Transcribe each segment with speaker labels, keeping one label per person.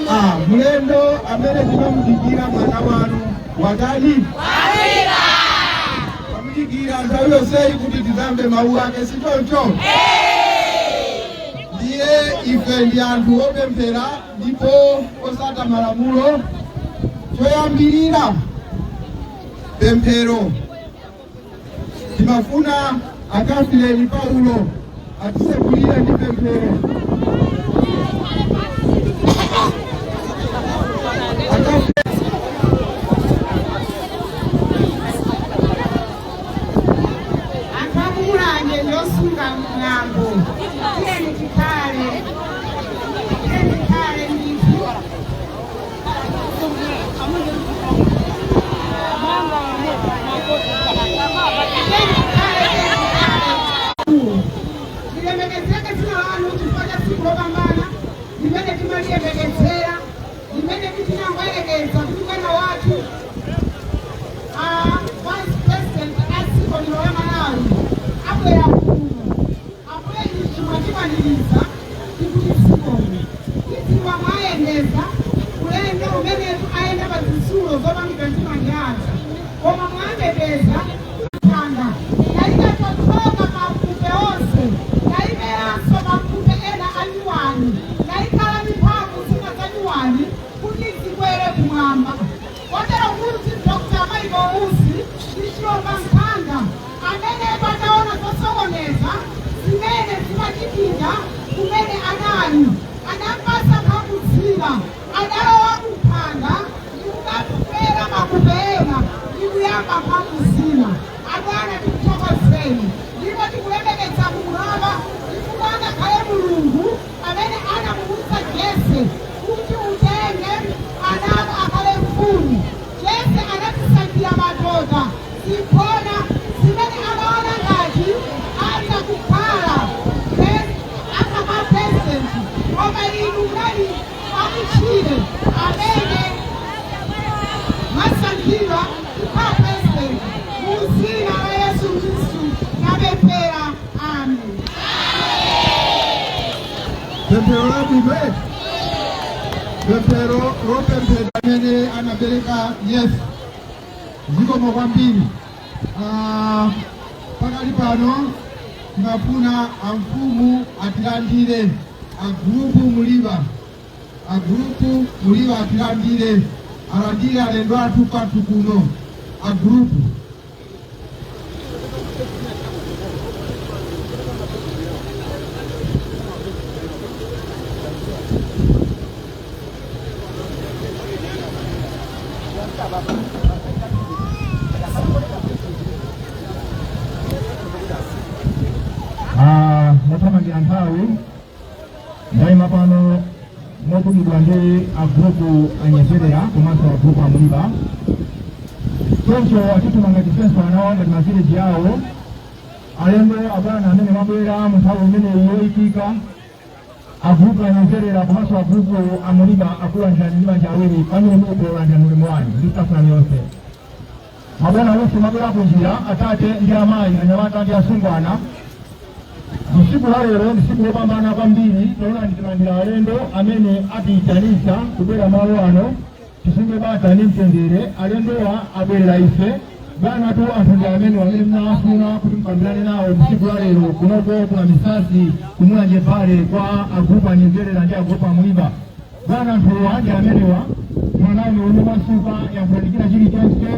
Speaker 1: Ah, mlendo amene tinamudikira mwana wanu watani? Tamudikira nthawi yonseyi kuti tizamve mawu ake, si choncho? Ndiye ife ndi anthu opemphera ndipo osata malamulo. Choyambirira pemphero. Timafuna akafileni Paulo atisekulire ndi pemphero.
Speaker 2: Anthu akuMulanje ndiosunga mwambo, tiyeni tikhale, tiyeni tikhale ndithu. Tiyeni tikhale, tiyeni tikhale. Lilemekezeke dzina lanu chifukwa cha tsiku lopambana limene timaliyembekezera, limene tinangoyerekeza kuti bwana wathu a vice president a dziko lino la Malawi abwera kuno. Ambuye, ichi mwachikwaniriza, tikuti zikomo. Tidziwa mwayendeza ulendo umenetu ayenda pa zitsulo zopangidwa ndi manja athu, koma mwateteza nthanda nayika chothoka mafupe onse, nayimeranso mafupe ena anyuwani, nayikhala ndi mphamvu zina zanyuwani kuti zikwere kumwamba, kotero kuti Dr. Michael Usi ndi Chiombankhanga amene pataona zosokoneza zimene zimachitika kumene anali, anampasa mphamvu zina, adalowa kumphanga ndikukafera makupe ena ndikuyamba mphamvu zina. Abwana, tikuthokozeni ndipo tikulemekeza kumwamba, chifukwa ngakhale Mulungu amene anamuwuza Jese kuti utenge anako akhale mfumu, Jese anatisankhira madoda zimphona zimene amaona ngati atha kukhala akakhala president, koma inu munali akutchire amene mwasankhidwa kukhala president. Mu dzina la Yesu Khristu napemphera, amen.
Speaker 1: Pemphero labwino eti, pemphero lopemphera amene anabereka Yesu. Zikomo kwambiri. Ah, pakali pano timafuna amfumu atilandire, agrupu Muliba, agrupu Muliba atilandire, alandire alendo athu kwathu kuno, agrupu.
Speaker 3: Ah, mothamangira nthawi, ndayima pano motumidwa ndi agrupu anyezerera komanso agrupu amuliba. Choncho atituma ngati ifenso anawo, ngati mavileji awo. Alendo abwana amene mwabwera mu nthawi imeneyi yoyikika, agrupu anyezerera komanso agrupu amuliba akulandirani ndi manja awiri. Pamene muliko, landirani ulemu wanu ndi staff yanu yonse. Mabwana onse mwabwera kunjira, atate ndi amayi, anyamata ndi asungwana, tsiku la lero ndi tsiku lopambana kwambiri. Taona, nditilandira alendo amene atiyitanitsa kubwera malo ano tisunge bata ndi mtendere. Alendowa abwerera ife bwana tu. Anthu ndi amene amene mnawafuna kuti mkambirane nawo tsiku la lero kunoko kuna Misasi, kuMulanje Valley, kwa agrupu anyezerera ndi agrupu amuliba. Bwana, anthuwa ndi amenewa. Mwanawo ni masuka yankhulanikira chilichonse.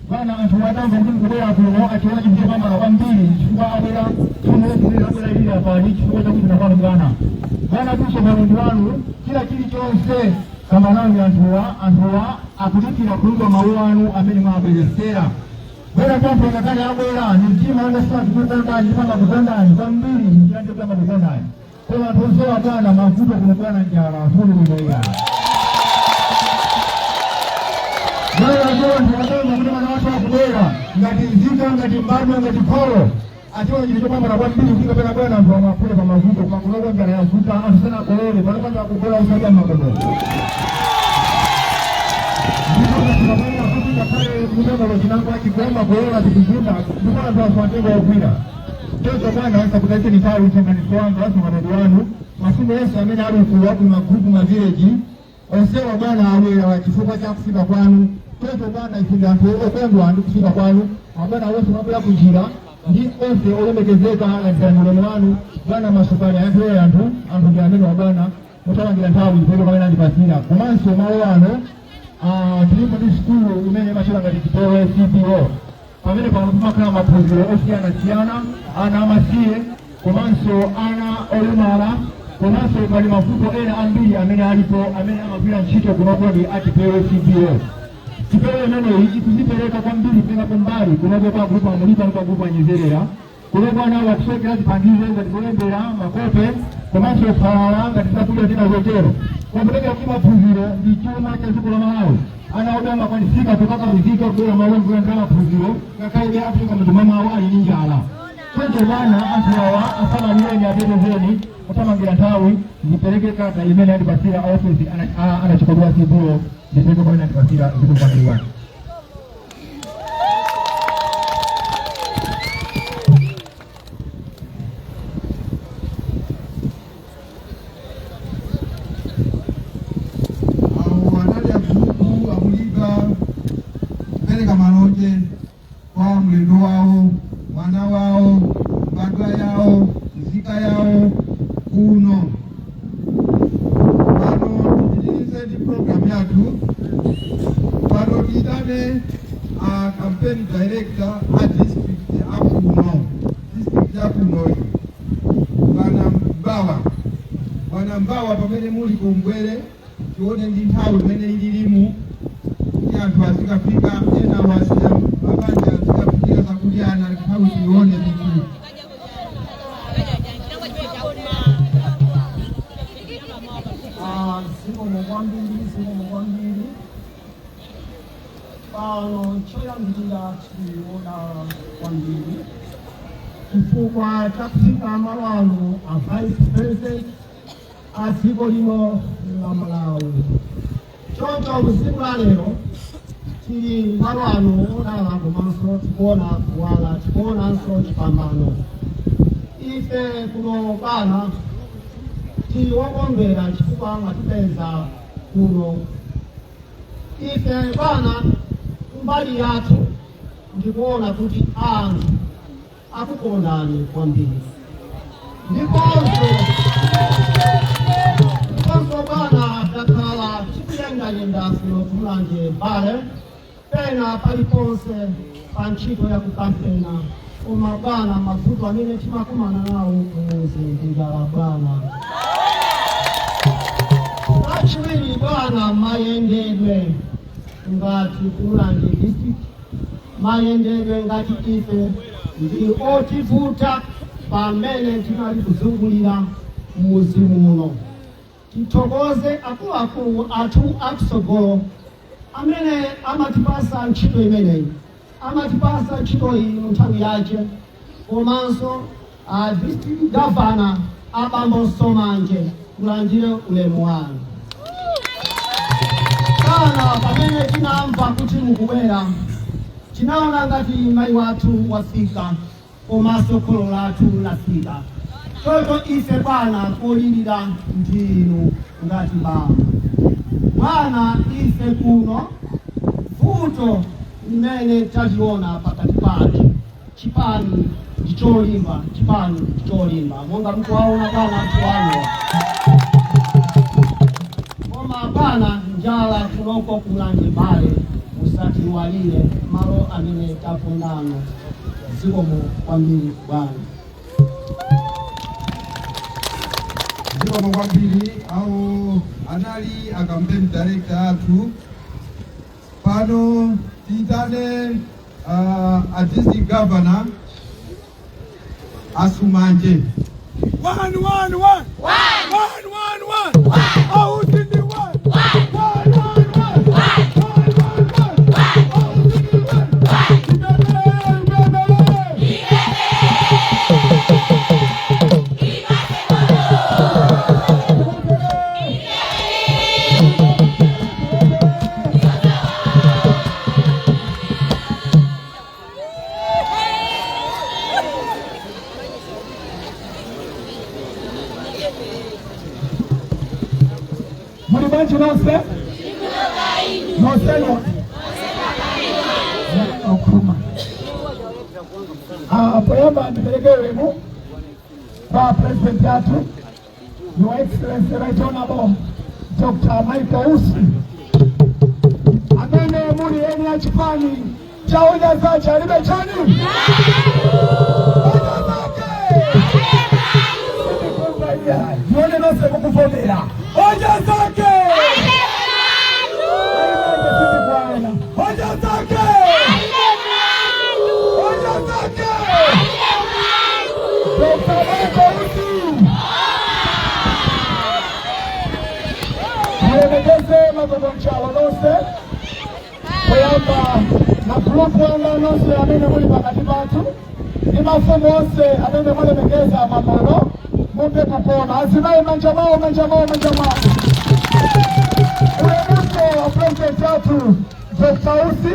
Speaker 3: Bwana, anthu atamva kuti mukubwera kuno achiona chinthu chopambana kwambiri, chifukwa abwera tsono zimene abwera ilili apali chifukwa chakuti napano. Bwana, bwana, msonkhano ndi wanu, chila chilichonse kamba nawo ni anthuwa. Anthuwa akudikira kumva mawu anu amene mwabweresera. Bwera kwanthu akakale abwera ni mtima wangofuna kukukondani, ndipanga kukondani kwambiri, njira ndikuyamba kukondani. Koma anthu onsewa bwana, mavuto kuno bwana, njala suli bwino iya. Bwana, anthu akamva kuti mwana wathu akubwera ngati nzika, ngati mbadwa, ngati kholo, achiona chinthu chopambana kwambiri kuti kapena bwana anthu amaphule pa mavuto. Koma kunoko njala yavuta, anthu sanakolole pano akugula usadya mmakomomo. Ndipo kuti ngakhale kumemolo chinango achigomba kulola zikugunda, ndipo anthu afuantengo ogwira. Choncho bwana, asakutayitseni nthawi, msonkhanitso wanga, msonkhano wanu, mafumu onse amene ali ukulu wa ku magrupu, mavileji. Onsewa bwana abwera chifukwa cha kufika kwanu. Choncho bwana, ife ndi anthu okondwa ndi kufika kwanu. Abwana onse mwabwera kunjira ndi onse olemekezeka, landirani ulemu wanu bwana. Masukani anthu anthu ndi amene wa bwana. Mutalangira nthawi ndipo pamene andipasira komanso malo ano, tilipo ndi sukulu imene imachita ngati Chipewe CBO. Pamene pano pamakhala maphunziro osiyanasiyana, ana amasiye komanso ana olemala, komanso pali mavuto ena ambiri amene alipo. Amene amagwira ntchito kunoko ndi achipewe CBO. Chipewe imeneyi ikuzipereka kwambiri kutengapo mbali kunoko kwa group amulipa ndi kwa group anyezerera. Kunoko ana akusokera zipangizo ngati zolembera, makope komanso falala ngati zakudya zina zotero, kwakutengera kuti maphunziro ndi chuma cha dziko la Malawi. Ana ode amakwanisika kukakamizika kubwera malo kulandira maphunziro ngakhale akuchoka m'nyumba mwawo ali ndi njala. Choncho bwana, anthu awa asamalireni, atetezeni. Kuthamangira nthawi, ndipereke kalata imene andipasira a ofesi anachikodwa CBO. Ndipereke pamene andipasira zikukwaniwa.
Speaker 1: Awo anali a group amulipa kupereka malonje kwa mlendo wawo, mwana wawo, mbadwa yawo, nzika yawo kuno. Pano tipitirize ndi program yathu. Pano tiyitane a campaign director a district akuno, district yakunoyi, Bwana Mbawa. Bwana Mbawa, pamene muli kumbwere, tione ndi nthawi imene ililimu kuti anthu azikafika, ena wasiya mabanja azikafikira zakudyana. Nthawi tione zinthu.
Speaker 4: Zikomo kwambiri, zikomo kwambiri. Pano choyambirira tikuona kwambiri chifukwa chakufika malo ano a Vice President a dziko lino la Malawi. Choncho msiku la lero tili malo ano odala, komanso tikuona kuwala, tikuonanso chipambano. Ife kuno bwana tili wokondwera chifukwa mwatipeza kuno. Ife bwana, mbali yathu ndikuona kuti anthu akukondani kwambiri, ndiponso bwana, takhala tikuyendayenda kuno kumulanje bale pena paliponse pa ntchito ya kukampena, koma bwana, mavuto amene timakumana nawo kumuzi ndi njala bwana. Kachiwiri bwana, mayendedwe ngati kumulanje district, mayendedwe ngati ife ndi otivuta pamene tinali kuzungulira muzi muno. Tithokoze akuluakulu athu atsogolo amene amatipasa ntchito imeneyi, amatipasa ntchito iyi mu nthawi yace, komanso a district governor abambo Somanje, mulandire ulemu wanu. Kana pamene tinamva kuti mukubwera, tinaona ngati mayi wathu wafika komanso kholo lathu lafika. Choncho ife bwana, polirira ndinu ngati bambo. Bwana, ife kuno vuto limene taliona pakati pathu, chipani ndicholimba, chipani ndicholimba monga mukuwaona bwana anthu anuwa, koma bwana, njala kunoko kumulanje bale musatiwalire malo amene tapondano. Zikomo kwambiri bwana.
Speaker 1: Zikomo kwambiri. Awo anali a campaign director athu. Pano tiyitane a district governor Asumanje.
Speaker 5: One, one, one. One, one, one, one. Ausi ndi one. One, one, one. One, one, one. Ausi ndi one. Ibebele, ibebele.
Speaker 1: Nonse nonse nonse okhuma. Poyamba ndipereke ulemu kwa President athu, Your Excellency Right Honorable Dr. Michael Usi, amene muli eni achipani cha Odya Zake Alibe Chani. Odya Zake sindikumva iya, ndione nonse mukuvomera. Odya Zake sindikuona. Odya Zake, Odya Zake, Dr. Michael Usi. Mulemekeze magogonchawo nonse, kuyamba na group wanga nonse amene muli pakati pathu ndi mafumu onse amene mulemekeza mamono, mumve kukoma. Azimayi, manja mwawo, manja mwawo, manja mwawo. Ulemuso wa President athu Dr. Usi,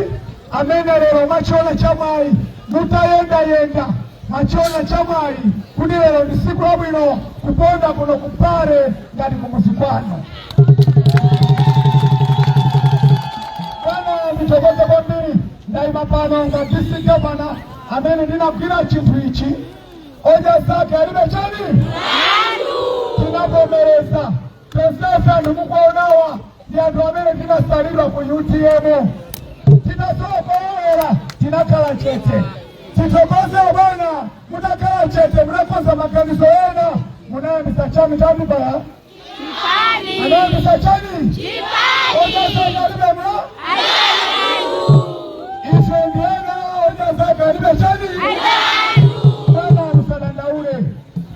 Speaker 1: amene lero mwachiona chamwayi mutayendayenda, mwachiona chamwayi kuti lero ndi siku labwino kuponda kuno kupale ngati kumuzi kwanu. Bwana, ndithokoze kwambiri. Ndayima pano ngati District Governor amene ndinagwira chinthu ichi. Odya Zake Alibe Chani, tinavomereza tonsefe. Anthu mukuonawa ndi anthu amene tinasalidwa ku UTM, tinasowa poyera, tinakhala chete. Tithokoze bwana, mutakhala chete munakonza maganizo ena, munayambisa chani chani baya anayambisa chani? Odya Zake Alibe mlo, ife ndiena Odya Zake Alibe Chani. Bwana, musadandaule,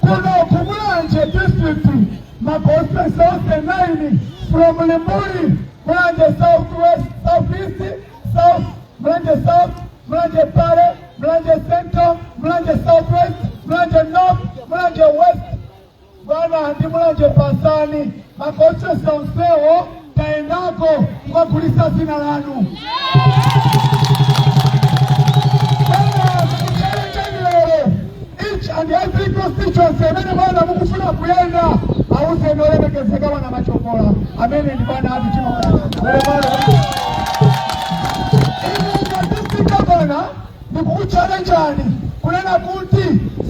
Speaker 1: kuno kumulanje District, ma constituency onse 9, from Limbuli, Mulanje South West, South East, South, Mulanje South, Mulanje Pale, Mulanje Central, Mulanje South West, Mulanje North, Mulanje West, bwana, ndi Mulanje Pasani, ma constituency onsewo taendako kukagulisa zina lanu. Bwana, challenge lero each and every constituency amene bwana mukufuna kuyenda, auze nolemekezeka bwana Machokola amene ndi bwana ati chimamwana. District Governor, ndikukuchallenjani kunena kuti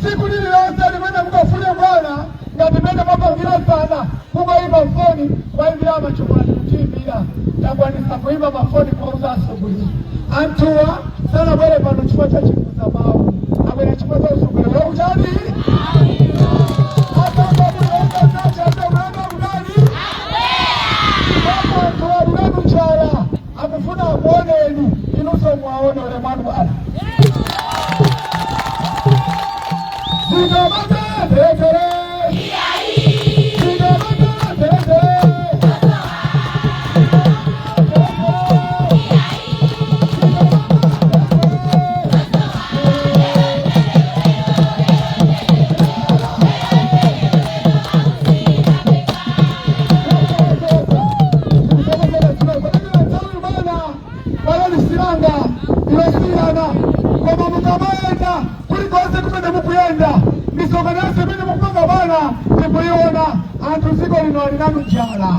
Speaker 1: siku lililonse limene mukafune bwana, ngati mene mwapangira sana kungoyimba foni kwayimbira Machokola, ndikutiyimbira, takwanisa kuyimba mafoni kwauza asogolera. Anthuwa sanabwere pano chifukwa cha chikuza mawu, abwera chifukwa cha usogolero wakuchani atamba kudani anthu alilenu njala, akufuna akuoneni inunso mwaone ule mwanu bwana. Zikamata tetere, zikamata tetere. Balalisilanga ilosiyana, koma mukamayenda kulikonse kumene mukuyenda, misonkhano yonse imene mukupanga bwana tikuiona. Anthu dziko lino alinanu njala.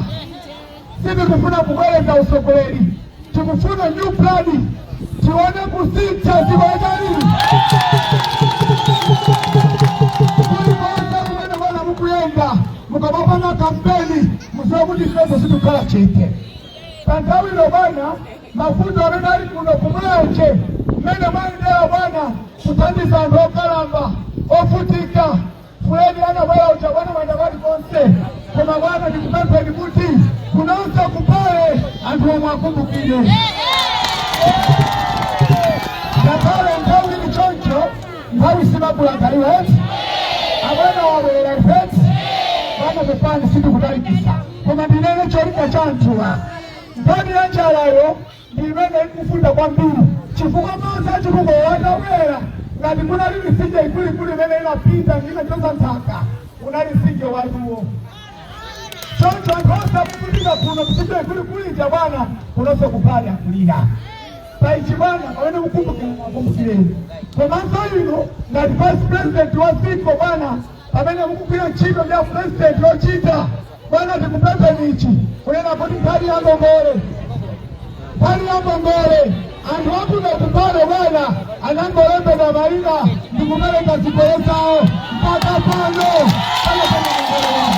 Speaker 1: Sitikufuna kubwereza usogoleri, tikufuna new blood, tione kusintha dziko lachani. Kulikonse kumene bwana mukuyenda, mukamapanga kampeni, muziwe kuti ifeso sitikhala chete. Pa nthawi ino bwana, mafuta amene ali kuno kumulanje, mmene mwayendera bwana kuthandiza anthu okalamba ovutika, fuleni anabwera uja bwana, mwenda paliponse. Koma bwana, ndikupempheni kuti kunonso kupale anthu omwe akumbukire, ngakhale nthawi ili choncho. Nthawi simabulangaliweti abwana wabwerera ifeti bwana. Pepani, sindikutalikisa, koma ndinene cholinga cha anthuwa. Nkhani ya njalayo ndi imene ikufunda kwambiri, chifukwa madzi achikuko atabwera, ngati kunali mitsinje ikuluikulu imene inapita ndinachoza nthaka, unali mtsinje waluwo. Choncho anthu onse akuvutika kuno, mitsinje ikuluikulu ija bwana, kunonso kupali akulira paichi bwana. Pamene mukumbukira, mukumbukireni. Komanso ino ngati Vice President wa dziko bwana, pamene mukugwira ntchito ndi a President yochita bwana. Bwana, tikupempheni ichi kunena kuti nkhani ya ngongole, nkhani ya ngongole, anthu akuno kupano bwana anangolembedwa mayina ndikupereka zikole zawo, mpaka pano panapana ngongole wawo.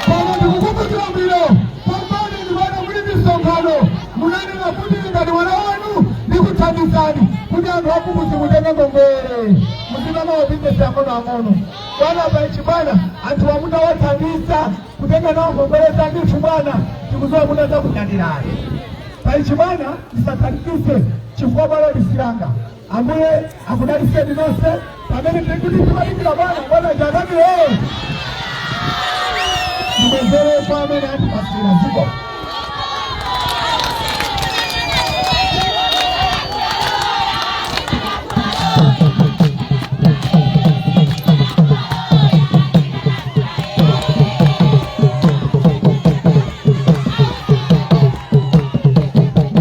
Speaker 1: Pano ndikukumbukira bwino, pambani ndikuona muli misonkhano, munanena kuti ngati mwana wanu ndikuthandizani kuti anthu akumuzi mutenge ngongole, muzina mawabizinesi ang'ono ang'ono. Bwana, paichi bwana, anthu wamutawathandiza kutenga nawo ngongole za ndithu. Bwana, tikuzowa munaza kunyadirani paichi. Bwana, ndisathandikise chifukwa bwana lisilanga. Ambuye akudaliseni nonse pamene tili kuti timalikira bwana. Bwana chakani ndibwezere kwa amene atipasira dziko.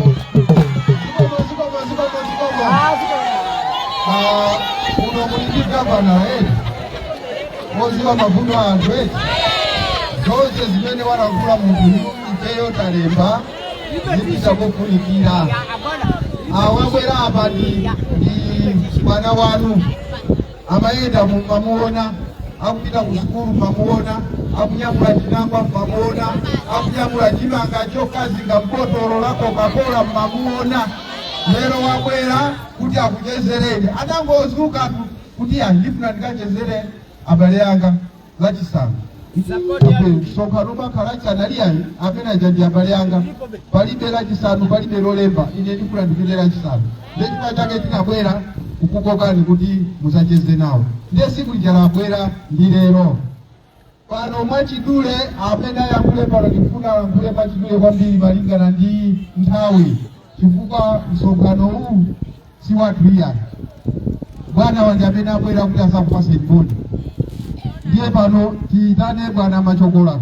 Speaker 1: Zikomo, zikomo, zikomo, zikomo. Ah, uno muli ndi gavana eti oziwa mavuto a anthu eti. Zonse zimene walankhula munthu ifeyo talemba, zipita kofunikira. Awabwera apa ndi mwana wanu, amayenda mumamuona akupita ku sukulu, mamuona akunyamula chinangwa, mamuona akunyamula chimanga chokazinga mbotolo la Coca-Cola, mamuona. Lero wabwera kuti akuchezereni. Anangozuka tu kuti ya, ndifuna ndikachezere abale anga Lachisanu. Msonkhano makhala chanaliyayi amene aja ndi abale anga, palibe Lachisanu, palibe Lolemba, ine ndifuna ndipite Lachisanu. Ndechifukwa chake tinabwera kukukokani kuti musacheze nawo. Ndiye siku lija labwera ndi lero pano. Mwachidule, amene ayankhule pano, ndikufuna ayankhule mwachidule kwambiri malingana ndi nthawi, chifukwa msonkhano uwu si wathu iya. Bwana wandi amene abwera kuti asakupaseni moni. Ndiye pano tiyitane bwana Machokola,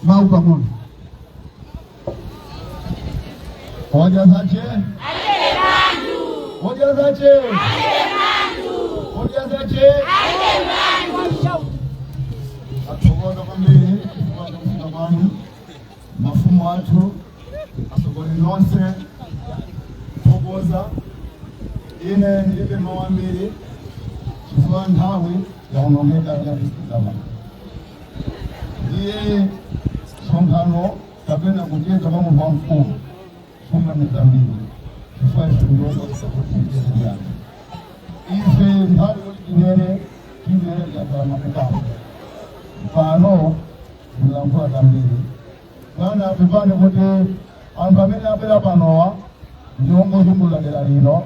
Speaker 1: mawu pang'ono.
Speaker 3: Hoja zache, hoja zache, hoja zache. Athokoza kwambiri chifukwa chakufika kwanu, mafumu athu, atsogoleri nonse, thokoza. Ine ndilibe mawu ambiri chifukwa nthawi yaonongeka ya district governor. Ndiye msonkhano kapena kucheza kwa munthu wamkulu sungamizambiri chifukwa ife ndiokotichezeyana ife nthawi yoti tinene tinene tikakhala makutano pano mulankhula zambiri. Bwana, pepani kuti anthu amene abwera panowa ndi ongozungulira dera lino,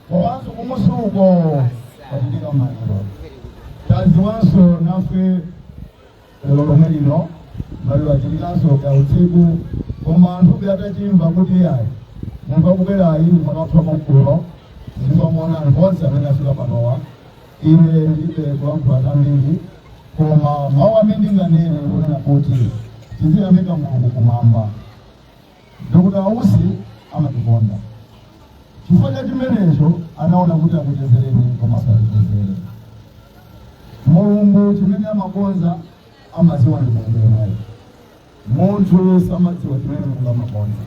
Speaker 3: komanso kumusi uko kwachitika maliro. Taziwanso nafe lero lomwe lino maliro achitikanso ka usiku, koma anthu atachimva kuti ayi, munthu akubwera ayi ndi mwana wathu wamkulu, ndikwamuona anthu onse amene afika panowa. Ine ndilibe kulankhula zambiri, koma mawu amene ndinganene kunena kuti tiziyamika Mulungu kumwamba. Dr. Usi amatikonda, chifukwa cha chimenecho anaona kuti akuchezereni komanso atichezere. Mulungu chimene amakonza amaziwa ndi Mulungu yemweyo, munthu samadziwa chimene Mulungu amakonza.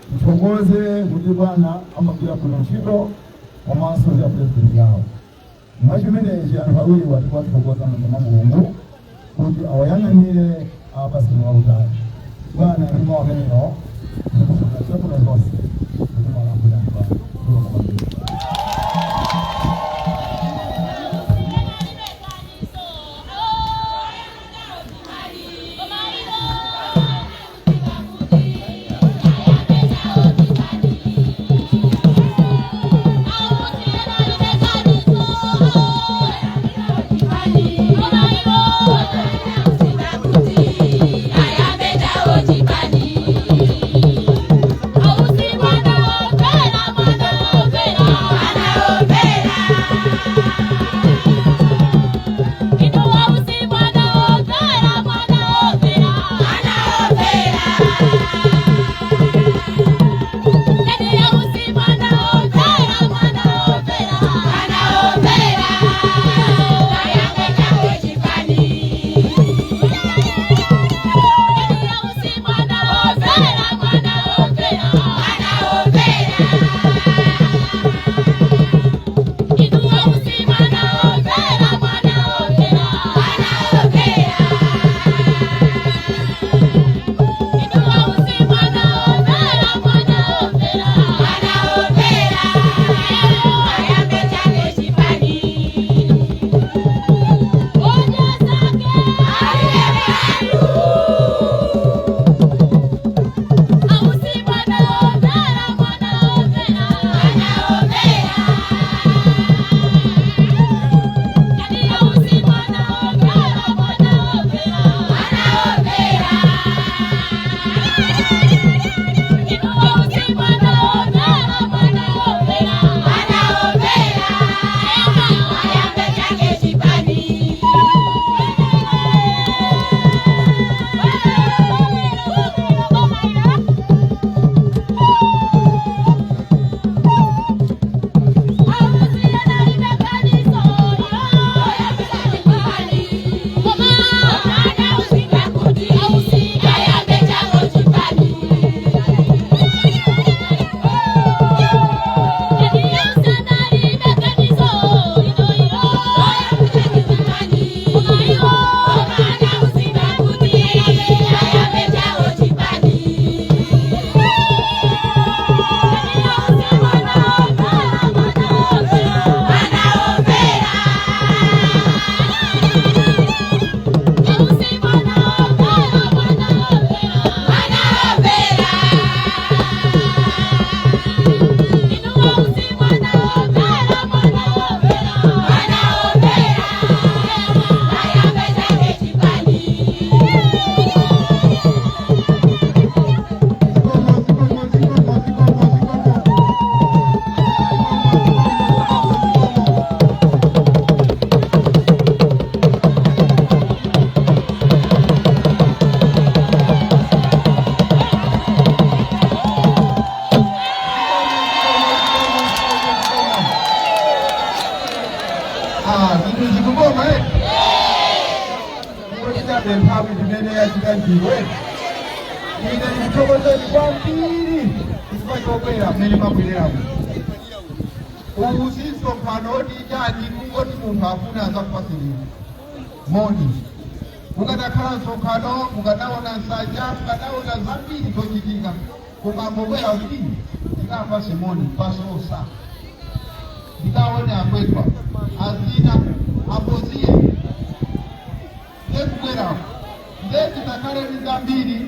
Speaker 3: Tithokoze kuti bwana amagwira bwino ntchito komanso za president yawo. Mwachimenechi anthu awiri watikuwathokoza manja mwa Mulungu kuti awayang'anire apaseni wautali. Bwana, ndi mawu amenewo ndikufuna zabwino zonse kuti mwalankhula anthu anu. Zikomo kwambiri.
Speaker 6: Ayambe chawo chipani.
Speaker 1: mipingo. Ine ndikuthokozeni kwambiri chifukwa chobwera mmene mwabwereramo. Uwu si msonkhano oti chani, kungoti munthu afuna azakupatsirira moni. Ukanakhala msonkhano, mukanaona nsanja, mukanaona zambiri zochitika, koma ngobwera kuti ndikapase moni pasosa, ndikaone akwetwa azina apoziye ndekubwerako. Ndetisakhale ndi zambiri,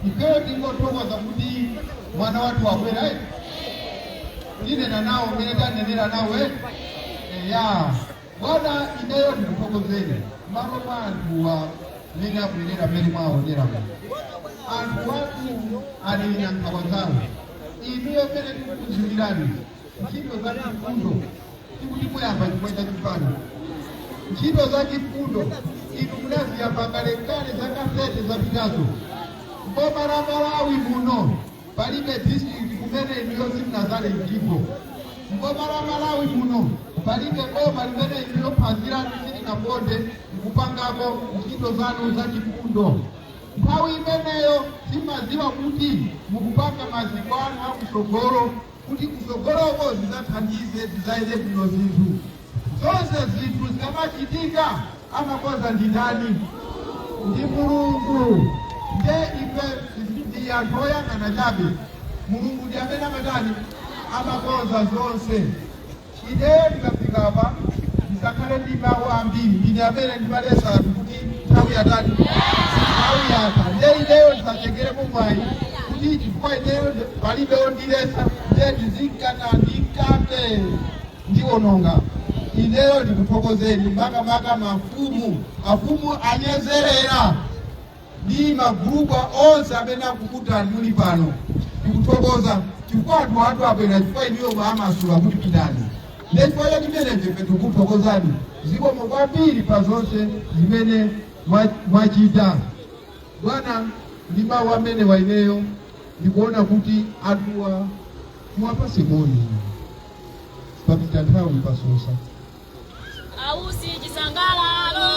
Speaker 1: ifeyo tingothokoza kuti mwana wathu wabwera. Tinena nawo mmene tanenera nawo. Eya bwana, ineyo ndikuthokozeni malo mwa anthuwa mmene abwerera, mmene mwaoneramo anthu wathu anena nkhawa zawo. Inuyo mmene tikukudziwirani, ntchito za chifundo tikuti muyamba chifukwa cha chipano. Ntchito za chifundo inu munaziyamba kalekale, zaka 30 zapitazo. Mboma la Malawi muno palibe district kumene inuyo simunazale mjigo. Mboma la Malawi muno palibe boma limene inuyo phazi lanu silinaponde nkupangako ntchito zanu za chifundo. Nthawi imeneyo simaziwa kuti mukupanga maziko anu akusogolo, kuti kusogoloko zidzathandize, zidzayende bwino zinthu zonse. Zinthu zikamachitika, amakonza ndi ndani? Ndi Mulungu. Nde ife ndi anthu oyang'ana chabe, Mulungu ndi amene amatani? Amakonza zonse. Ineyo ndikafika apa ndisakhale ndi mawu ambiri. Ndine amene ndimalesa anthu kuti nthawi yatani? Nthawi yatha. Nde ineyo ndisatengerepo mwayi kuti chifukwa ineyo palibe ondilesa, nde ndizinkana ndinkambe ndiwononga. Ineyo ndikuthokozeni makamaka mafumu, afumu anyezerera ndi magulupu onse amene akukutani muli pano. Ndikuthokoza chifukwa anthu athu abwera chifukwa inuyo mwamasula kuti pitani. Ndechifukwa cha chimenecho ife tikuthokozani. Zikomo kwambiri pa zonse zimene mwachita bwana. Ndi mawu amene waineyo ndikuona kuti anthuwa muwapase moni, papita nthawi pasosa.
Speaker 6: Ausi chisangalalo.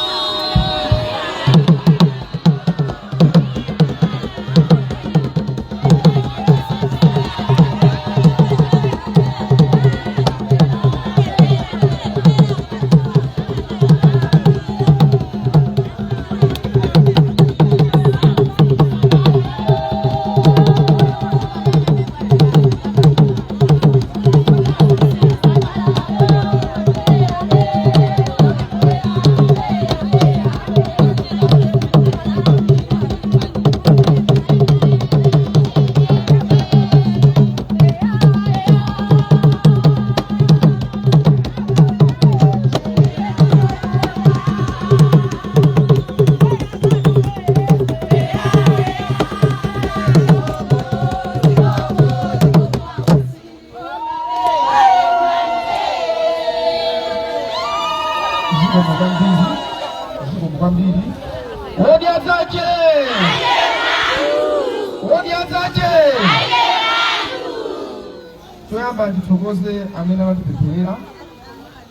Speaker 1: Zikomo kwambiri, zikomo kwambiri. Wodi adzache, wodi adzache. Choyamba ndithokoze amene amatipempherera,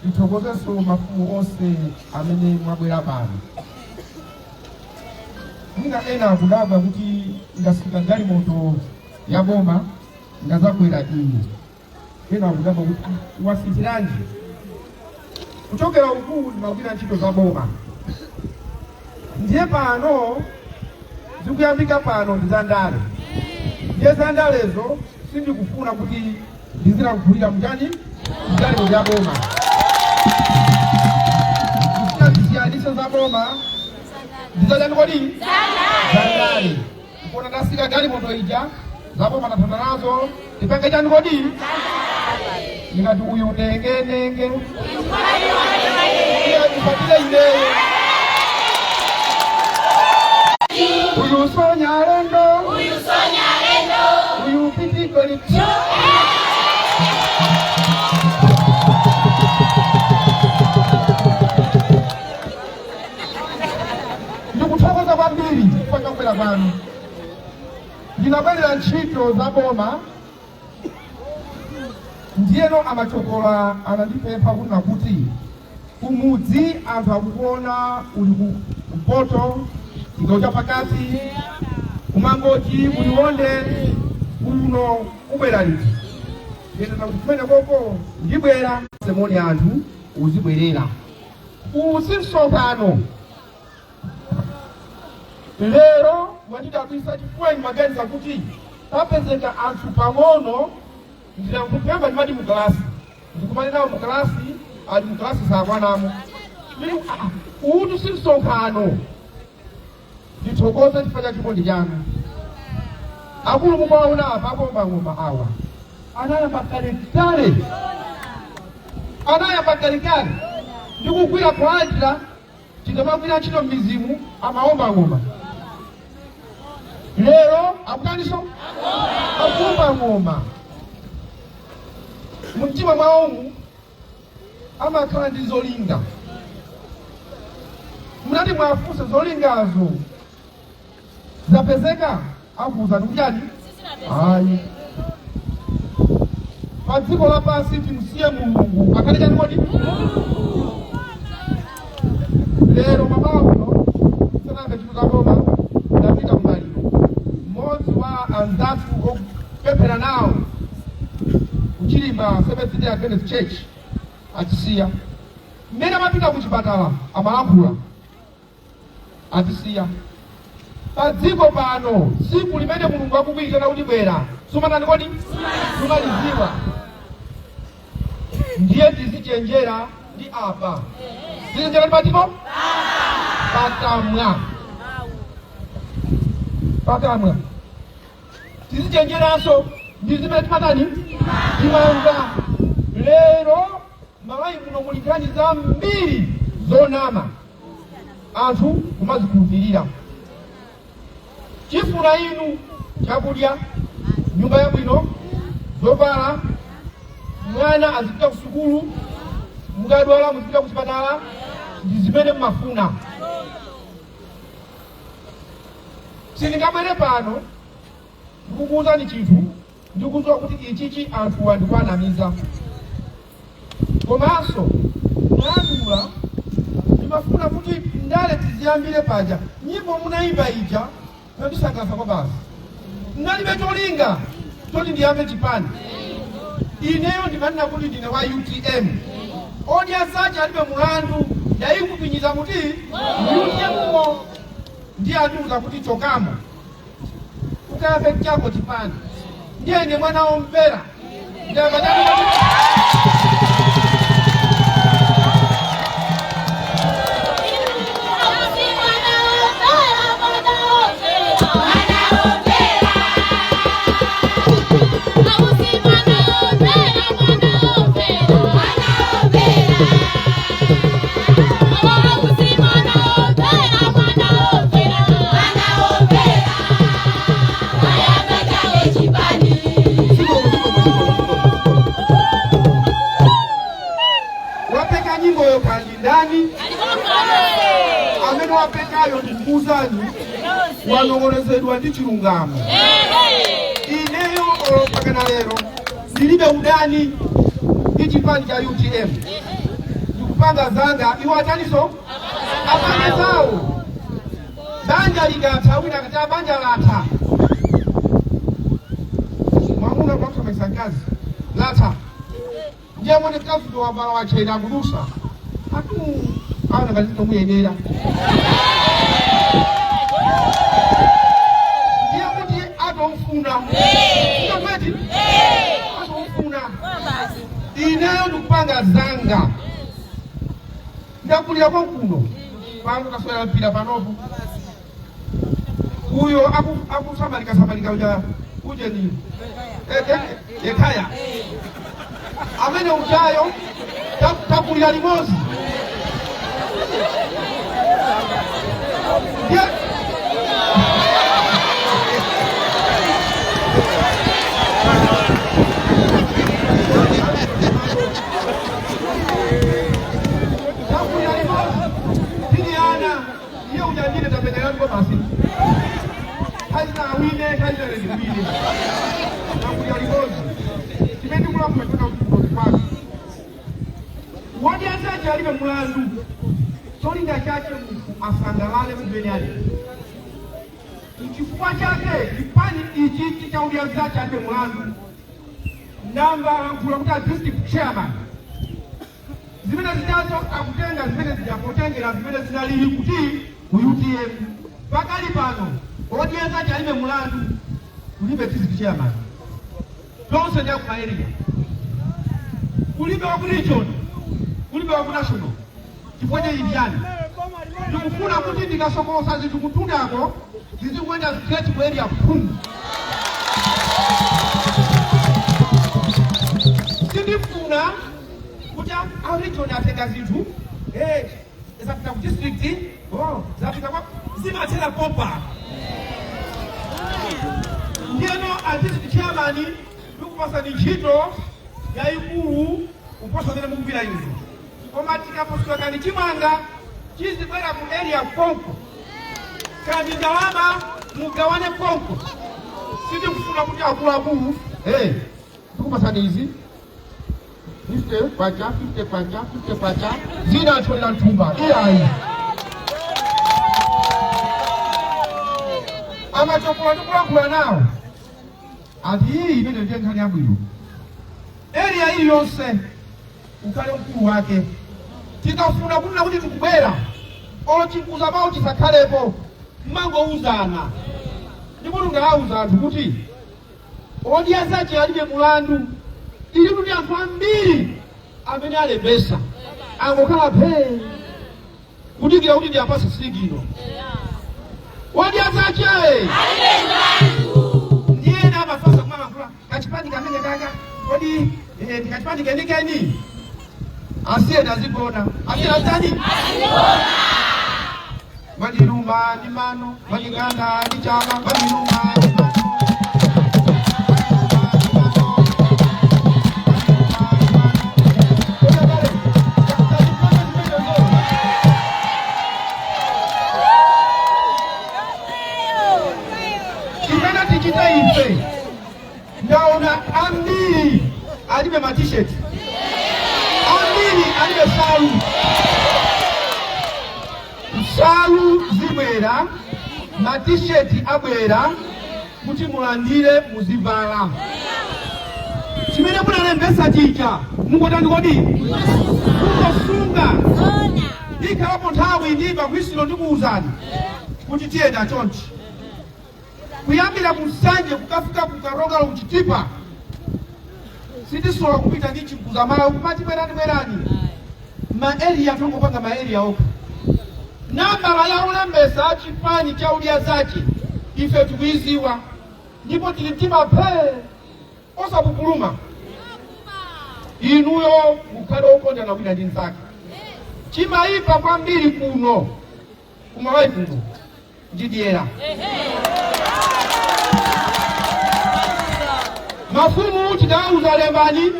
Speaker 1: ndithokozenso mafumu onse amene mwabwera pano. Mwina ena akudabwa kuti ndasika galimoto ya boma ndazakwera iyi. Ena akudabwa kuti, "Ah, wasinthiranji?" Kuchokera uku ndimagwira ntchito za boma, ndiye pano zikuyambika pano ndi za ndale. Ndiye za ndalezo sindikufuna kuti ndizilankhulira mchani mgalimoto ya boma. Ndifuna ndisiyanise za boma ndizachani kodi za ndale. Kona ndasika galimoto ija, za boma ndathana nazo, ndipange chani kodi? Ndingati uyu nenge nenge iye ndipatile ineyo. Uyu sonya lendo,
Speaker 6: Uyu sonya lendo.
Speaker 1: Uyu pitiko li. Ndikuthokoza kwambiri chifukwa chakubwera kwanu. Ndinabwerera ntchito za boma, ndiyeno amachokola anandipempha kunena kuti kumudzi anthu akukuona uli ku kumpoto. Chigawo chapakati, kumangochi, kuliwonde kuno kubwera liti? Ndiyenda kuti kumene koko ndibwera semoni anthu uzibwerera usi msonkhano lero wachidabwisa chifukwa maganiza kuti papezeka anthu pang'ono. Ndinakupemba ndimati mukalasi ndikumane nawo mukalasi, ali mukalasi sakwanamo. Utu si msonkhano. Ndithokoze chifukwa cha chikondi chanu. Akulu mukuwaona apa akomba ng'oma awa anayamba kalekale, anayamba kalekale ndikugwira kulandira tikamagwira ntchito m'mizimu amaomba ng'oma. Lero akutaniso akuomba ng'oma. Mumtima mwawomu amakhala ndi zolinga. Munati mwafunse zolingazo zapezeka, akuwuzani kuti chani? Ayi. Pa dziko lapansi timusiye Mulungu akhale chani kodi? Lero mamawa kuno sanambe ntchito za boma ndapita kumaliro. Mmodzi wa anzathu okupemphera nawo kuchilimba Seventh Day Adventist Church atisiya. Mmene amapita ku chipatala amalankhula, atisiya. Pa dziko pano tsiku limene Mulungu akukuyitana kuti bwera sumatani kodi? Sumaliziwa. Ndiye tizichenjera ndi apa, tizichenjera ndi patiko pakamwa, pakamwa tizichenjeranso ndi zimene timatani, timamva. Lero Malawi muno muli nkhani zambiri zonama, anthu kumazikhulupirira. Chifuna inu chakudya, nyumba yabwino, zovala, mwana azipita ku sukulu, mukadwala muzipita ku chipatala, ndi zimene mmafuna. Sindingabwere pano ndikukuwuzani chinthu ndikudziwa kuti ichichi anthuwa ndikuwanamiza. Komanso mwadula ndimafuna kuti ndale tiziyambire paja nyimbo munayimba ija nandisangalatsa kwa basi. Ndalibe cholinga choti ndiyambe chipani. Ineyo ndimanena kuti ndine wa UTM. Odya zache alibe mulandu ndayikupinyiza kuti UTM mo ndiye andiuza kuti chokamo ukayambe chako chipani. Ndiye ine mwana womvera ndiyamba chani kuti
Speaker 6: Ausi mwana womvera, mwana womvera, mwana womvera. Ausi mwana womvera, mwana womvera, mwana womvera. Ausi mwana womvera, mwana womvera, mwana womvera. Ayamba chake chipani.
Speaker 1: Zikomo, zikomo, zikomo, zikomo. Wapeka nyimboyo kandi ndani? Amene wapekayo ndikukuwuzani wanong'onezedwa ndi chilungamo. Ineyo mpakana lero ndilibe udani ndi chipani cha UTM. Ndikupanga zanga, iwo ataniso apange zawo. Banja likatha wina akati banja latha, mwamuna kwamsomesa mkazi latha, ndiye mwene mkazi wavala wachena akulusa atu aona ngati tomuyenera, ndiye kuti atomfuna kweti atomfuna. Ineyo ndikupanga zanga. Ndakulira konkuno pano, taswera mpira panopo. Uyo akusamalika samalika uja uje ni Yekhaya amene ujayo takulira limodzi. Takulira limodzi tili ana. Iye uja ndine tapenyerani basi kazina awine kazina ndiwine, takulira limodzi. Chimene ndikulamula chona kuti kulozi kwake wodya zache alibe mulandu. Cholinga chake munthu asangalale kumene ali. Chifukwa chake chipani ichi cha Odya Zake Alibe Mulandu, namba lankhula kuti a district chairman zimene zijazo akutenga zimene zijapotengera zimene zinalili kuti ku UTM. Pakali pano Odya Zake Alibe Mulandu kulibe district chairman, tonse ndi aku area, kulibe wa ku region, kulibe wa ku national. Chifukwa cha chiyani? Ndikufuna kuti ndikasokosa zinthu kutundako zizikuyenda straight ku area phum. Sindifuna kuti a region atenga zinthu, zapita ku district, oh, zapita kwa zimathera pompa. Ndiyeno a district chairman, ndikupasani ntchito yayikulu kuposa zimene mukugwira izo, koma tikaposula kani chimanga chizibwera ku area konko, kandi ndalama mugawane konko. Sindikufuna kuti akuluakulu, hey, ndikupasani izi 50 kwacha, 50 kwacha, 50 kwacha, zina atholera mthumba. Iyayi, amachokola ndikulankhula nawo ati iyi imene ndiye nkhani yabwino. Area iliyonse ukhale mkulu wake. Tikafuna kunena kuti tikubwera, olo chinkuza mawu chisakhalepo, mmangouzana. Ndipo tungawauza anthu kuti Odya Zake Alibe Mulandu ili kuti anthu ambiri amene alembesa angokhala phee kudikira kuti ndiapase signal. Odya Zake ndiyena amafasa kumalankhula kachipani kamene kaka kodi ndikachipani kenikeni. Asiyeni azigona, asiyeni azitani? Mwandiluma ndi mano, mwanding'anda ndi chama, mwandiluma ndi mano. Chimene tichita ife, ndaona ambiri alibe matisheti, ambiri alibe salu. Nsalu zibwera, matisheti abwera kuti mulandire muzivala. Chimene munalembesa chija mungotani kodi? Mungosunga. Ikhalapo nthawi ndimba kuisilo, ndikuwuzani kuti tiyenda chonchi kuyambira ku Nsanje kukafika ku Karongalo kuchitipa. Sitisowa kupita ndi chikuza mawu kumati bwerani, bwerani. Ma area tongopanga ma area okha. Nambala ya ulembesa chipani cha Odya Zake ife tikuiziwa, ndipo tili mtima phee osapupuluma. Inuyo mukhale okondana wina ndi mnzake. Chimayipa kwambiri kuno kumalawi kuno ndidyera. Mafumu tikawauza lembani,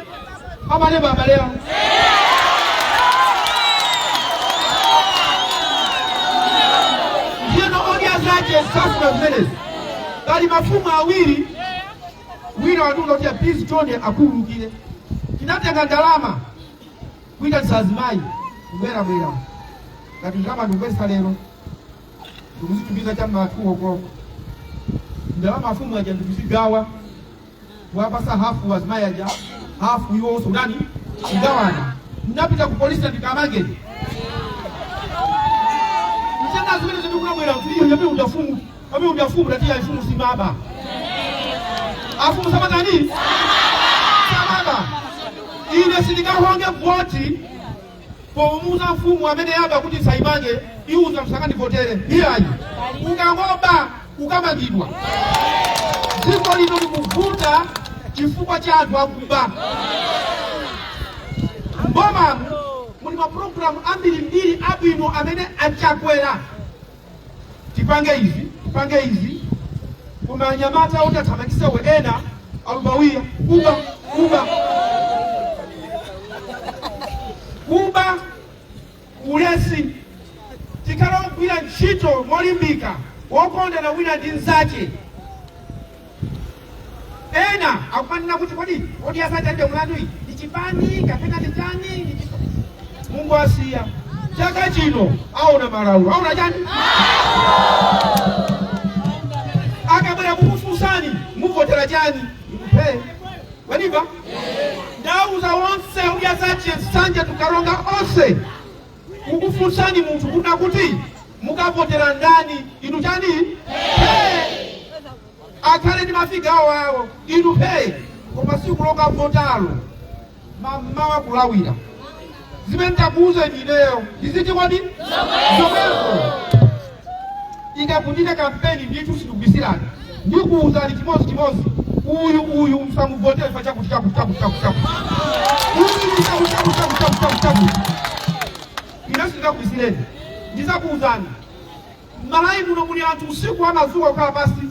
Speaker 1: amalemba abalewa. Ndiyeno Odya Zake safuna zimenezi. Pali mafumu awiri, wina watiuza kuti please chonde akhululukire, tinatenga ndalama kuitanisa azimayi kubwerabwera ngati ndalama ndikubweresa lero ndikuzitumiza cha ma 2 o'clock. Ndalama afumu aja ndikuzigawa, kuwapasa hafu azimayi aja, hafu iwonso kutani, kugawana. Ndinapita ku polisi ndikamangeni msanga zimene zindikubwera kuti iyo yabe ujafumu abe ujafumu tatiya ifumu simaba afumu samatani samaba. Ine sindingahonge voti pomuuza mfumu amene yaba kuti saimange iuza msakandivotere. Iyayi, ukangoba ukamangidwa. Dziko lino likuvuta chifukwa cha anthu akuba. Mbomamu muli mapulogalamu ambirimbiri abwino amene achakwera tipange izi, tipange izi, koma anyamata oti athamangisewe ena alubawiya kuba, kuba, kuba, ulesi. Tikhale ogwira ntchito molimbika, wokondana wina ndi mnzake. Ena akumanena kuti kodi Odya Zake Alibe Mulandu iyi ndi chipani kapena ndi chani? Ndi Mungu asiya chaka chino aona malaulo, aona chani? Tikukufunsani muvotera chani? Inu Waniva? Ndauza onse uyazache Nsanje tukaronga onse kukufunsani munthu kuna kuti mukavotera ndani inu chani phe akhale ndi mafiga awo awo inu phe koma siku lokavotalo mamawa kulawira zimene ndakuuzeni ineyo ndiziti kodi zomwezo ikakundika kampeni ndithu sitikubisirani ndikuuzani chimozi chimozi uyu uyu msamuvotere fa chakuti chakuti chakuti chakuti chakuti uyu chakuti chakuti chakuti chakuti chakuti chakuti ine sindingakubisireni ndizakuuzani Malawi muno muli anthu usiku amazuka kukhala pasi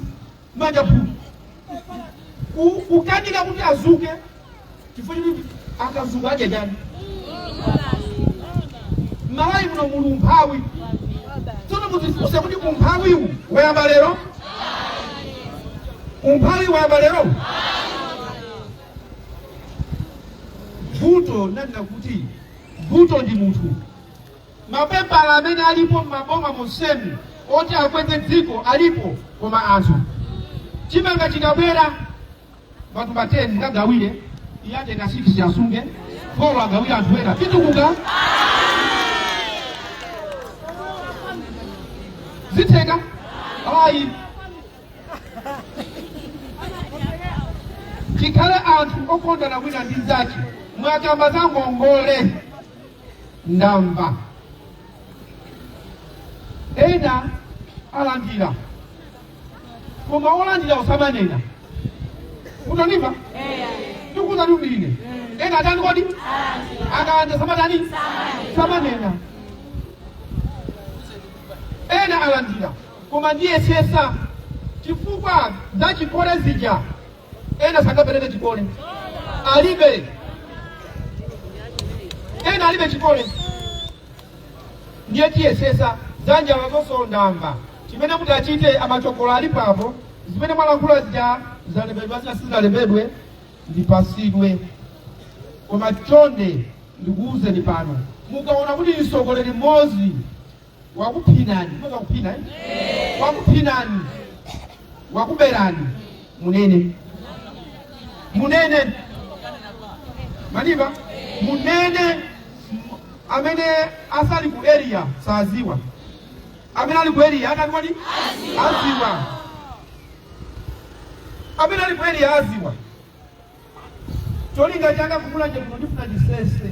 Speaker 1: manja phulu kukanika kuti azuke chifukwa choti akazuka adya chani. Malawi muno muli umphawi. Tsono muzifunse kuti umphawiwu wayamba lero? Umphawi wayamba lero? Vuto nanena kuti vuto ndi munthu. Mapepala amene alipo m'maboma monsemu oti akweze dziko alipo koma anthu. Chimanga chikabwera matumba 10 mukagawire, iye atenga 6 asunge, 4 agawire anthu ena. Titukuka? Zitheka? Ayi. Tikhale anthu okondana wina ndi mnzake. Mwakamba za ngongole. Ndamva ena alandira koma olandira usamanena utaniva ndikuuza ine ena atani kodi akalandira samatani samanena ena alandira koma ndiyesesa chifukwa za chikole zija ena sangapereke chikole alibe ena alibe chikole ndiye tiyesesa za njala zonso ndamva chimene kuti achite amachokola alipo apo zimene mwalankhula zija zalembedwa zina sizinalembedwe ndipasidwe koma chonde ndikuwuzeni pano mukaona kuti mtsogoleri mmodzi wakuphinani mmodzi wakuphina eh? Wakuphinani wakuberani munene munene maniva munene amene asali ku area saziwa amene ali ku area atani kodi aziwa amene ali ku area aziwa cholinga changa kumulanje kuno ndifuna ndisese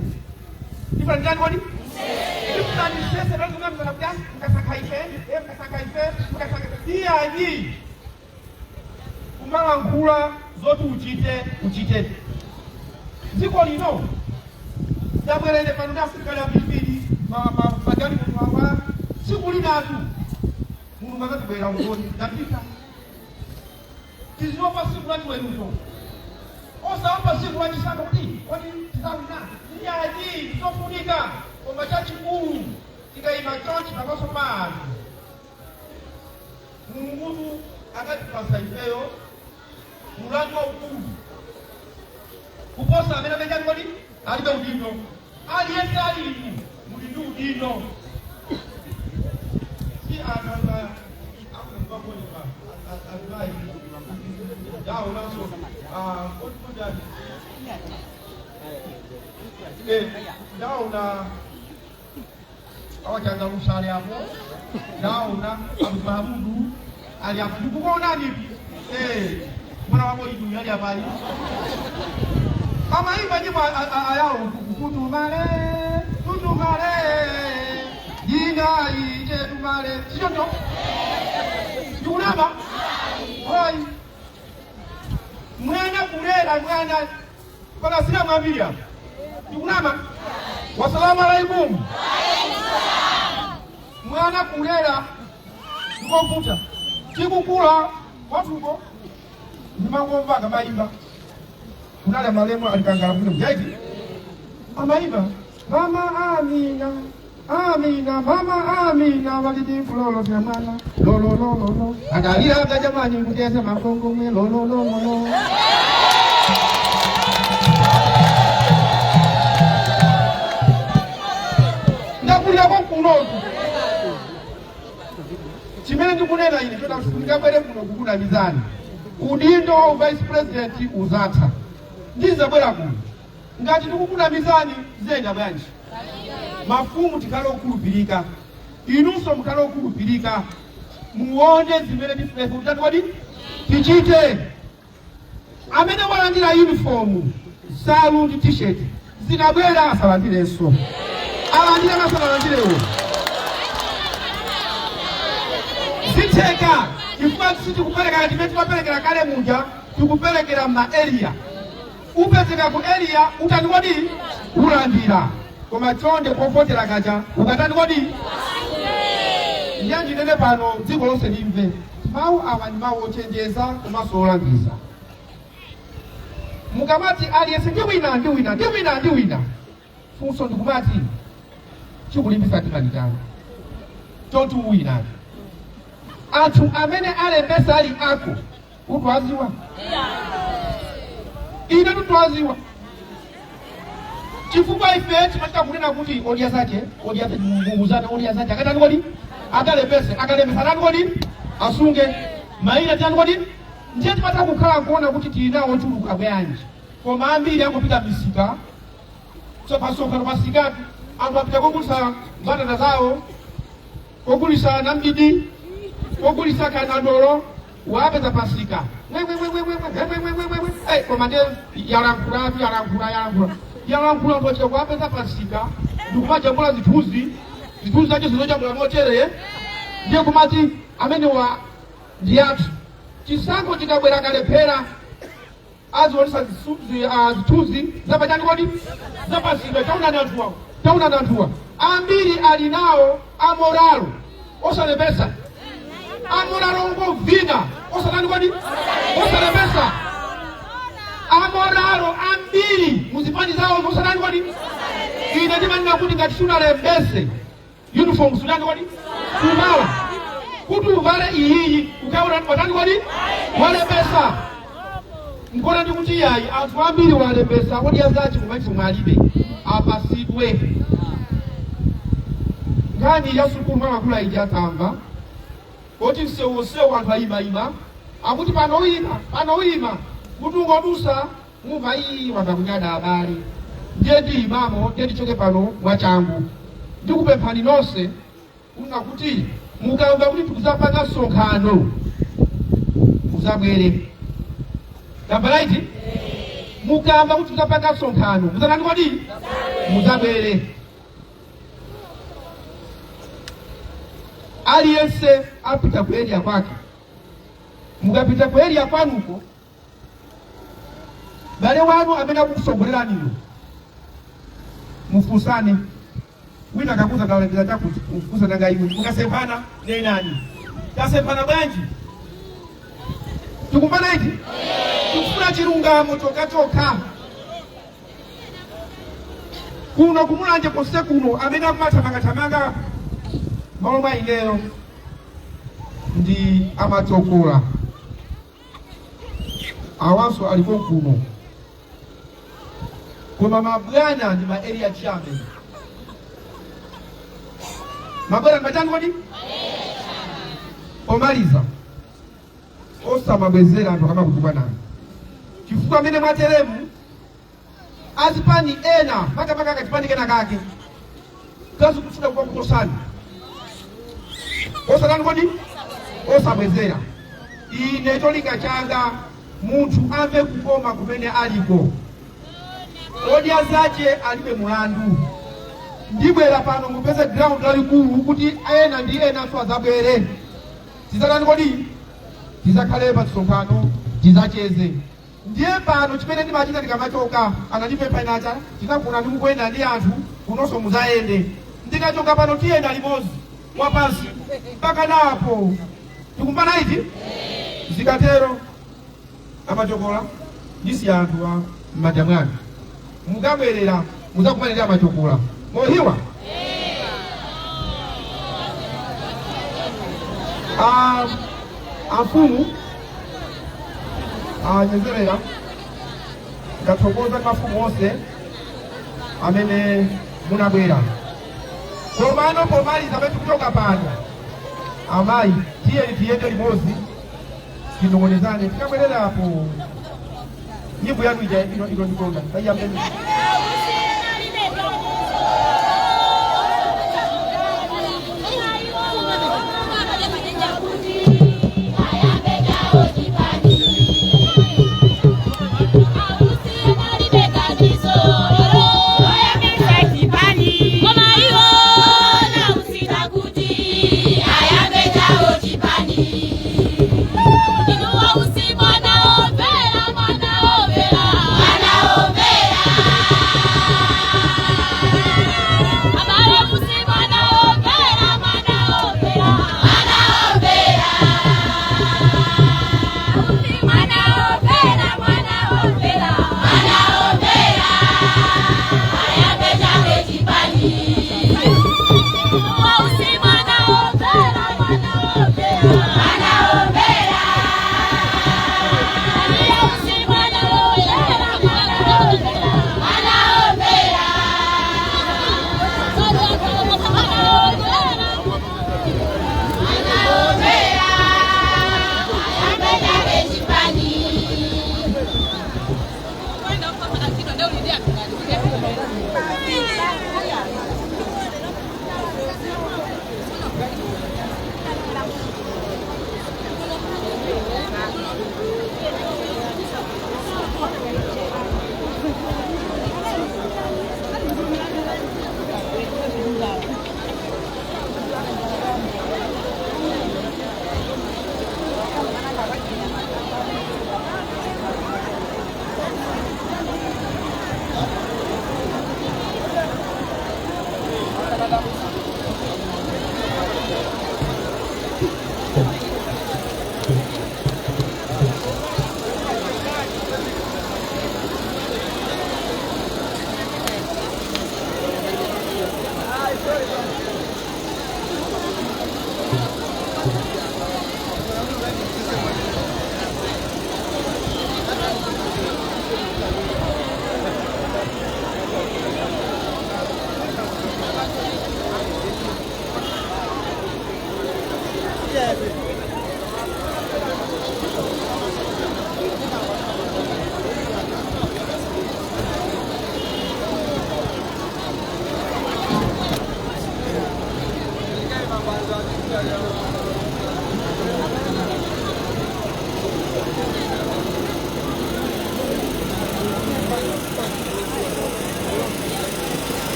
Speaker 1: ndifuna nditani kodi ndifuna ndisese tazungamizana kuti mukasakha ife mukasakha ife mukasakha iyayi kumalankhula zoti uchite uchite dziko lino ndabwerere pano ndi asilikali ambirimbiri magalimoto awa tsiku linatu mulungu akatibwera ungoni ndapita tiziopa tsiku la chiweruzo osaopa tsiku la chisankho kuti kodi tizawina iyayi zofunika koma chachikulu tikayima chonchi pamaso pa anthu mulungutu akatipasa ifeyo mulandu waukulu kuposa amene amene kodi alibe udindo aliyense ali inu muli ndi udindo si anthu akumvakoneka azimayi dawo naso kodi ndaona awachangalusa ali apo ndaona abumahamudu ali apo ndikukuonani mwana wako idu ali apayi amaimba nyimbo ayawo kutumale tutumale inga ije tumale sichoncho ndikunama hayi mwana kulera mwana paka sina mwambiri apa ndikunama wasalamu alaikum mwana kulera ndikovuta tikukula kwatuko ndimangomva akamayimba kunali malemu alikangala kuno jaiti amayimba mama Amina Amina mama Amina walidi kulolofya mwana lololololo akaliraga jamani kuteza makongomwe lololololo ndakulirako kunoku chimene ndikunena ine chota ndingabwere kuno kukunamizani Udindo wa vice president uzatha, ndizabwera kuno. Ngati ndikukunamizani, ziyenda bwanji? Mafumu tikhale okhulupirika, inunso mukhale okhulupirika, muone zimene tifuna kodi tichite. Amene walandira uniform, nsalu ndi T-shirt, zikabwera asalandirenso, alandire masanalandirewo. Zitheka chifukwa sitikuperekera timene timaperekera kale muja, tikuperekera ma area. Upezeka ku area, utani kodi? Ulandira. Koma chonde, povotera kacha ukatani kodi? Ndiye ndinene pano, dziko lonse limve, mawu awa ndi mawu ochenjeza komanso olangiza. Mukamati aliyense ndi wina, ndi wina, ndi wina, ndi wina, funso ndikumati, chikulimbisa mtima ndi chani choti uwinatu? Anthu amene alembesa ali ako utwaziwa, ine tutwaziwa, chifukwa ife timachita kunena kuti odya zache, odya zache, odya zache akatani kodi? Akalembese. Akalembesa atani kodi? Asunge mayina tani kodi? Ndiye timata kukhala kuona kuti tili nawo ochuluka bwanji, koma ambiri angopita misika. So pasonkhano pasikatu anthu apita kogulisa mbatata zawo, kogulisa namdidi, kogulisa kanadolo, wapeza pasika. Koma ndiye yalankhulatu, yalankhula, yalankhula, yalankhula. Anthu achita kuwapeza pasika ndikumajambula zithunzi, zithunzi zacho zinojambula motere. Ndiye kumati amene wa ndi athu. Chisankho chikabwera, kalephera, azionesa zithunzi zapachani kodi? Zapasika. Taunani anthuwa, taunani anthuwa, ambiri ali nawo amoralo osalembesa, amoralo ongovina osatani kodi? Osalembesa. Amoralo ambiri muzipani zawo osatani kodi? Ine ndimanena kuti ngati sunalembese, uniform sunani kodi? Suvala. Kuti uvale iyiyi, ukaona watani kodi? Walembesa. Nkona ndikuti yayi, anthu ambiri walembesa, odya zachi kumaitso mwalibe, apasidwe. Nkhani ya sukulu mwamakula ija tamva kuti msewusewu anthu ayimayima, akuti pano uyima, pano uyima, kuti ungodusa mumva iyi wamba kunyada abale. Ndiye ndiyimamo, ndiye ndichoke pano mwachangu. Ndikupemphani nonse kuna kuti mukamva kuti tikuzapanga msonkhano, muzabwere. Tamva right? Mukamva kuti tikuzapanga msonkhano, muzatani kodi? Muzabwere. Aliyense apita ku area kwake. Mukapita ku area kwanuko, bale wanu amene akukusogoleraniyo mufunsane. Wina akakuza kalembera chakuti, mufunsane, nanga iwe? Mukasemphana, nenani, tasemphana bwanji? Tikumvana iti? Tikufuna chilungamo chokachokha kuno kumulanje konse kuno. Amene akumathamangathamanga malo mwa ineyo ndi amatsokola awanso aliko kuno, koma mabwana ndi ma area chairman. Mabwana ndi machani kodi? Pomaliza, osamabwezera anthu akamakutukwanani, chifukwa amene mwateremu azipani ena, makamaka kachipani kena kake kazikufuna kukakutosani, osatani kodi? Osabwezera. Ine cholinga changa munthu amve kukoma kumene aliko. Odya zache alibe mulandu. Ndibwera pano mupeze ground lalikulu kuti ena ndi enanso azabwere. Tizatani kodi? Tizakhale pa msonkhano, tizacheze. Ndiye pano chimene ndimachita ndikamachoka, anandipempha inacha, tinakuna ndikukuyenda ndi anthu kunonso, muzayende. Ndikachoka pano tiyenda limodzi wapansi mpaka napo. Tikumbana iti? Zikatero, amachokola, ndisiya anthu a m'manja mwanu. Mukabwerera muzakumane ndi amachokola mohiwa. Amfumu anyezerera, ndathokoza ndi mafumu onse amene munabwera. Komano pomaliza, pamene tikuchoka pano, amayi, tiyeni tiyende limodzi. Tinong'onezane tikabwererapo. Nyimbo yanu ija ino ndikonda taiyambeni.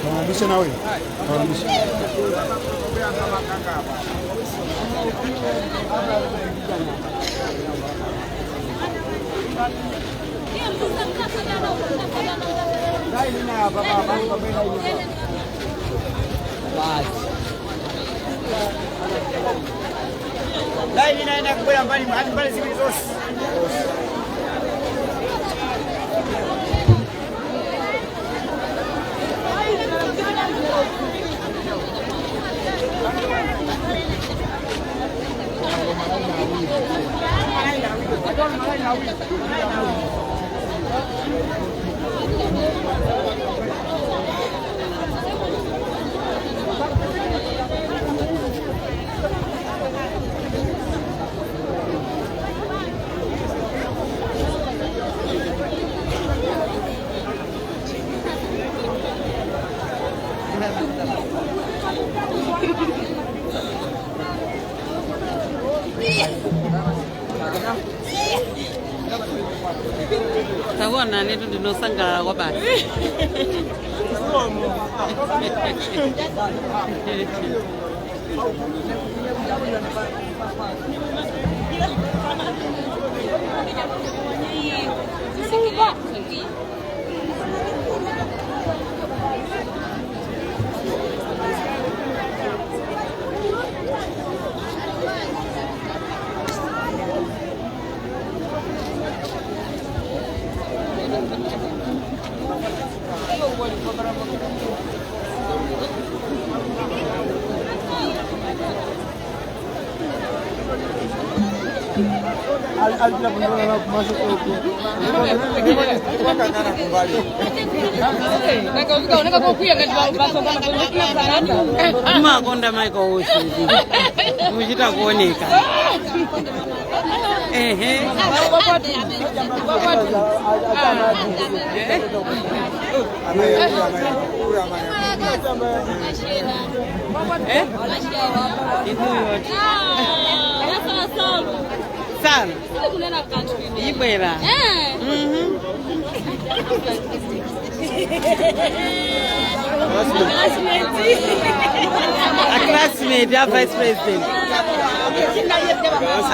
Speaker 5: Tawarudishe na wewe. Tawarudishe.
Speaker 7: Laini inaenda kubwera mbali hadi mbali zibili zonse.
Speaker 8: Takuona netu ndinosangalala kwa basi. Makonda Michael Usi muchita kuoneka ehe. Eh? Sana ibwera. A classmate ya vice president,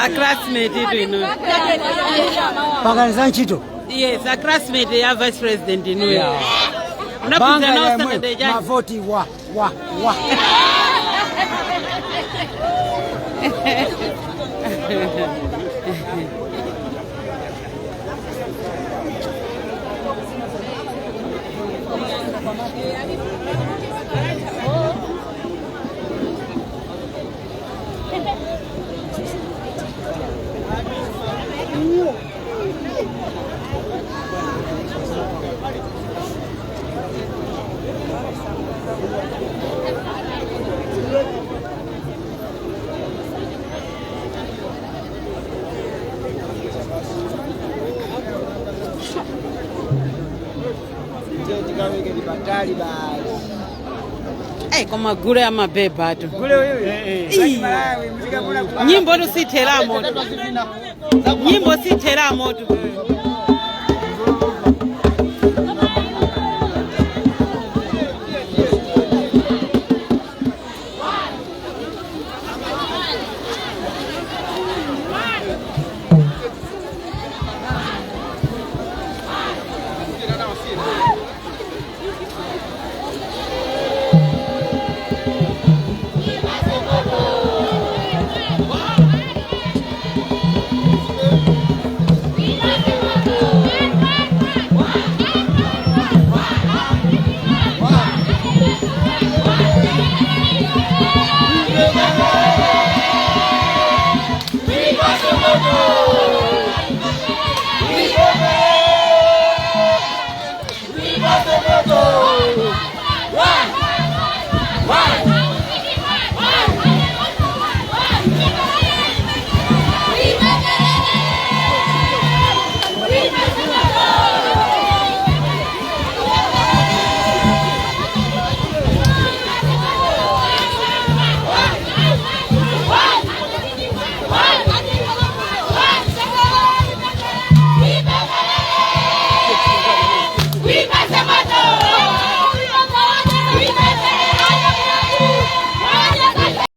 Speaker 8: a classmate itu inu.
Speaker 7: Pakanisa ntchito.
Speaker 8: Yes, a classmate ya vice president inuyo. Unaphunzira nawo standard chani?
Speaker 7: Mavoti wa wa wa.
Speaker 8: Eh, koma gule amabeba atu. Ii. Nyimbo tusitheramo tu. Nyimbo sitheramo tu.